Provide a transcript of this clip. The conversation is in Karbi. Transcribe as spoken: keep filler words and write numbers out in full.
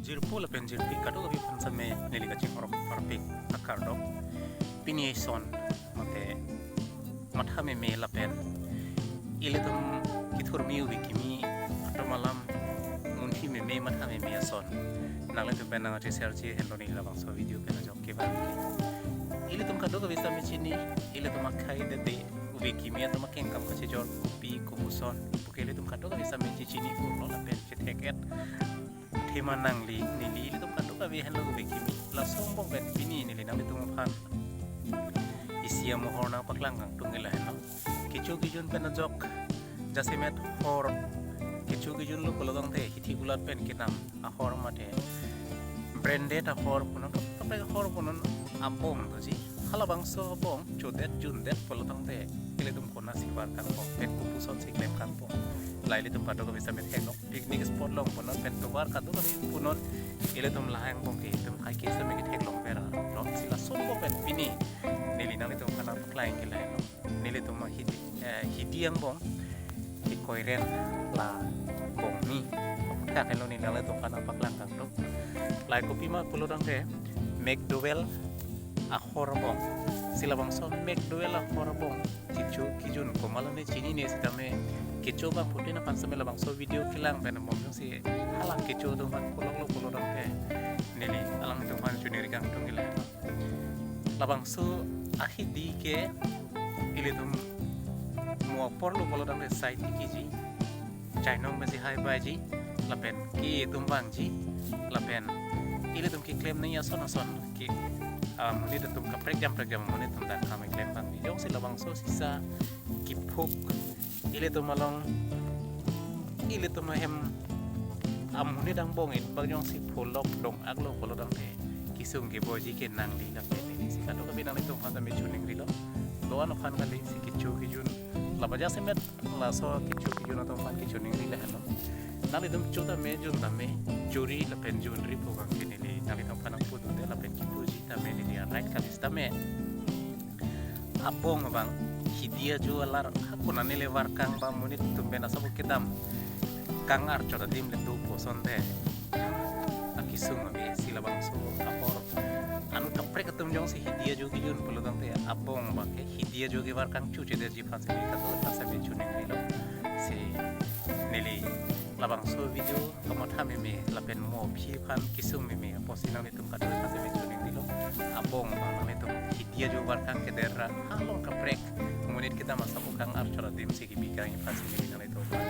Jirpo lapen jirpi kadokave aphan same neli kachinghon parpik akardom. Pini eson mate matha meme lapen ilitum kethurmi ove kimi atum alam munthi meme matha meme ason nanglitum pen nangcheserji henlo neli labangso video pen ajok kevang. Ilitum kadokave same chini, ilitum akhai dede ove kimi atum akengkam kachejor kopi kopuson puke ilitum kadokave same chechini kurlo lapen chethek-et. Thema nangli neli ilitum kadokave henlo ove kimi. Laso angbong pen pini neli nanglitum aphan isi amohor nangpaklang kangtung ke lahenlo. Kecho kejun pen ajok jasemet hor kecho kejunlo pulo tangte hithi kulat pen kedam ahor mate branded ahor punon, kaprek ahor punon abong doji. Halabangso abong chodet jundet pulo tangte ilitum konatsi var kangpon, pen kopusonsi klem kangpon. La ilitum kadokave same theklong, picnic spot along punon, pen tovar kadokave punon, ilitum lahai angbong ke itum kaike same ketheklong vera. Lo si laso angbong pen pini neli nanglitum aphan nangpaklang ke lahenlo. Nelitum ahidi, eh, hidi angbong kekoiren la bongni. Thakhenlo neli nanglitum aphan nangpaklang kangtung. Lahai kopima pulo tangte McDowell ahor abong. Si labangso McDowell ahor abong kecho kejun komatlo ne chinine sitame kecho abang putin aphan same labangso video kelang pen mom jongsi hala kecho atum aphan koloklo pulo tangte neli alangtum aphan choningri kangtung ke lahenlo. Labangso ahidi ke ilitum mo aporlo pulo tangte sai tikiji, chainong pensi hai baiji, lapen ke atum vangji, lapen ilitum keklem nangji ason ason ke, ah, monit atum kaprek jam prek jam monit atum dak kami klem vangji. Jongsi labangso sisa kiphuk ilitum along, ilitum ahem amonit angbong in bang jongsi pholok dong-aklo pulo tangte kesung keboji ke nangli lapen neli si kadokave nanglitum aphan same choningrilo. Doan aphan kali si kecho kejun, laba jasemet laso kecho kejun atum aphan kechoningri lahenlo. Nanglitum cho tame jun tame, chori lapen junri pu kangke neli nanglitum aphan nangpudunde lapen kipuji tame neli a-right kali sitame abong abang hidi ajo alar hakuna neli var kang ba monit atum pen asabo kedam kang archot adim le do puson te akesung ave. Si labangso ahor an kaprek atum jongsi hidi ajo kejun pulo tangte abong abang ke hidi ajo kevar kangchu chedetji aphan same kadokave aphan same choningrilo. Si neli labangso video kamatha meme lapen mo aphi aphan kesung meme apotsi nanglitum kadokave aphan same choningrilo. Abong abang nanglitum hidi ajo var kang keder ra halong kaprek monit kedam asabo kang archot adim si kebi kangji aphan si neli nanglitum aphan